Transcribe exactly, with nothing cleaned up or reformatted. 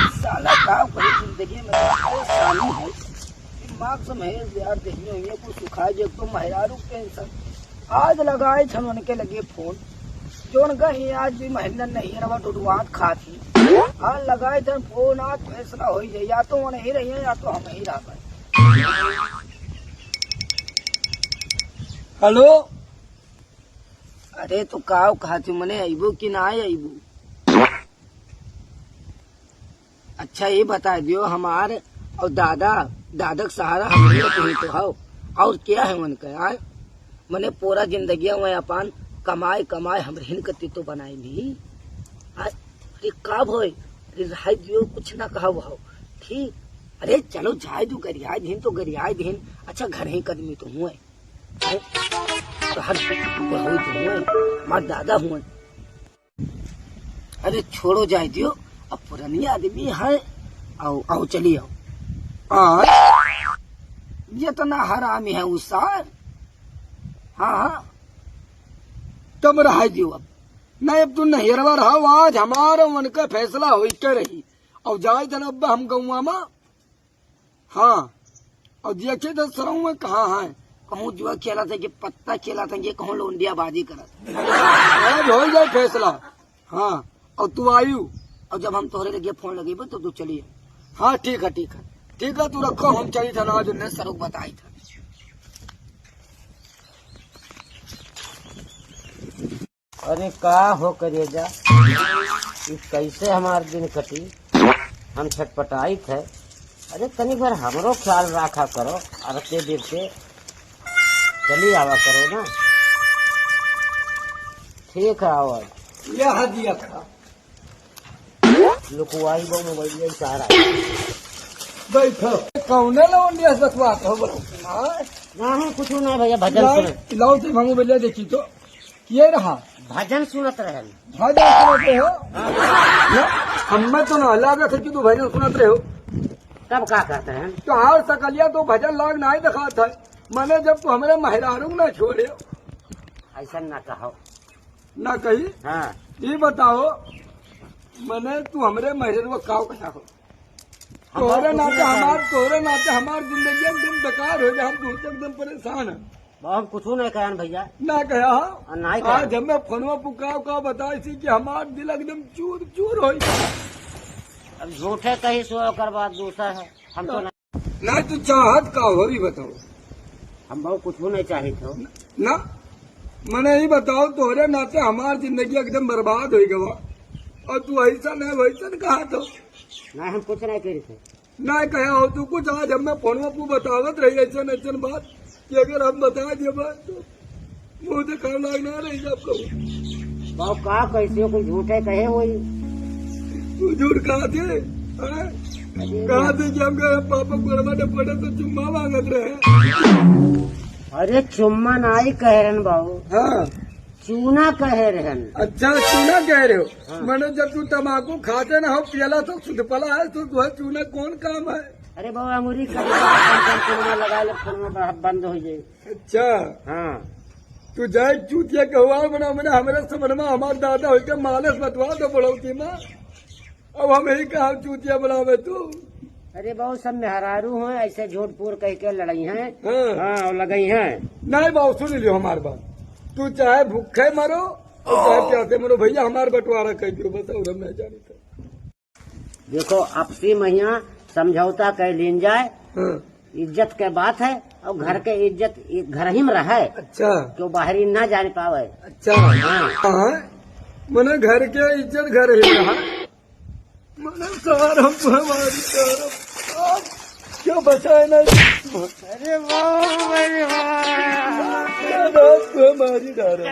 साला का करी, जिंदगी में परेशानी है। दिमाग से महेश यार, देखियो, ये कुछ सुखा जे तो मेहरारू के टेंशन। आज लगाए छन उनके लगे फोन, जोन कहीं आज भी महेंद्र नहीं रवा डुडुआत खाती। आज लगाए छन फोन, आज फैसला हो जाए, या तो वो नहीं रही है, या तो हम ही रह पाए। हेलो। अरे, तो का कहा तू, मने अइबू कि ना अइबू? अच्छा, ये बता दियो, हमार और दादा, दादा के सहारा हम ही तो, ही तो हो। और क्या है उनका, आय? मने पूरा जिंदगिया में अपन कमाए, कमाए हम रहन करती तो बनाए नहीं। आय, अरे का भोय, अरे रहाई दियो, कुछ ना कहा हो। ठीक, अरे चलो जाए दू, गरियाए दिन तो गरियाए दिन। अच्छा, घर ही कदमी तो हुए। अरे, तो हर बहुत हुए, हमार दादा हुए। अरे छोड़ो, जाए दियो, अब पुरानी आदमी है। आओ, आओ, चली आओ। हाँ, ये तो ना हरामी है उ सार। हाँ, हाँ, तब रहा दियो अब। नहीं, अब तू नहियरवा रहा, आज हमारा उनका फैसला होई के रही। और जाए जन अब हम गौवा में। हाँ, और देखे तो सरऊ में कहाँ है, कहूँ जुआ खेला था कि पत्ता खेला था कि कहूँ लौंडिया बाजी करत। आज हो जाए फैसला। हाँ, और तू आयु, और जब हम तोहरे लगे फोन लगेबे तो तू चलिए। हाँ, ठीक है, ठीक है, ठीक है, तू रखो, हम चली था ना, जो ने सरऊ बताई था। अरे का हो करेजा, ई कैसे हमार दिन कटी, हम छटपटाइत है। अरे तनी भर हमरो ख्याल राखा करो, अरते बिरते चली आवा करो ना। ठीक है, आवा। यह दिया था। लुकवाई बा मोबाइल में सारा। बैठो। कौने लौंडिया से बतवात हो, बोलो? हाँ? नहीं, कुछ नहीं भैया, भजन लाओ, सुन। लाओ तो हम मोबाइल देखी तो। ये रहा। भजन सुनत रहन। भजन सुनत रहे हो? हाँ। ना, हमें तो ना लागत है कि तू भजन सुनत रहे हो। तब का कहते हैं? तो हर सकलिया तो भजन लाग नहीं दिखात है। मने जब तू हमरे मेहरारू ना छोड़े। ऐसा ना कहो। ना कही? हाँ। ये बताओ, मने तू हमरे मेहरारू का कहा हो? हम तोहरे कुछ नाते नहीं हमार, कहेन। तोहरे नाते हमार जिंदगी एकदम बेकार हो गया, हम तुमसे एकदम परेशान हैं। बाबू, हम कुछ नहीं कहन भैया। ना कहा हो? और नहीं कहन। आज हमें फोनवा पुकाव का बताई थी कि हमार दिल एकदम चूर चूर हो गया। अब झूठे कही सो ओकर बात दूसर है, हम तो हाँ। नहीं। ना तू चाहत का हो, भी बताओ। हम बाबू कुछ नहीं चाहित हो। ना, मने ही बताओ, तोहरे नाते हमार जिंदगी एकदम बर्बाद हो गवा, और तू ऐसा नहीं वैसा कहा तो। नहीं, हम कुछ नहीं करी थे। ना कहा हो तू कुछ, आज हमें फोनवा पर बतावत रही ऐसन ऐसन बात कि अगर हम बता दिए बात तो मुंह देखाव लाग ना रही आपको। बाबू का कैसे हो, कोई झूठे कहे होई? तू झूठ कहा थे, हाँ? अरे कहा थे कि हम गए पापा गोरवा ने पड़े तो चुम्मा मांगत रहे। अरे चुम्मा नाई कह रहन बाबू। हाँ। चूना कहे रहन। अच्छा, चूना कह रहे हो? हाँ। मने जब तू तमाकू खाते ना हो, पियला तो सुध पला है, तो तुम्हें चूना कौन काम है? अरे बाबा, अंगूरी कर दे, कौन कौन चूना लगा ले, फोन में बड़ा बंद हो जाए। अच्छा। हाँ। तू जाए चूतिया कहुआ बना, मने हमरे समझ में हमार दादा होइके मालस बतवा दो बढ़ौती में। अब हम यही कहा चूतिया बनावे तू। अरे बाबू, सब मेहरारू हैं, ऐसे झूठ फूर कह के लड़ई हैं। हाँ। हाँ, और लगई हैं। नहीं बाबू, सुन लियो हमार बात। तू चाहे भूखे मरो, और चाहे प्यासे मरो, भैया हमार बंटवारा कर दियो, बस और हम नहीं जानी था। देखो, आपसी महिया समझौता कर लीन जाए। हाँ। इज्जत के बात है, और घर के इज्जत इ-, घर ही में रहे। अच्छा। क्यों बाहरी ना जान पावे। अच्छा। हाँ। हाँ। मने घर के इज्जत घर ही में रहा। मने सार हम हमारी तरफ। क्यों बचाए ना? अरे वाह, अरे वाह। रात को हमारी तरफ।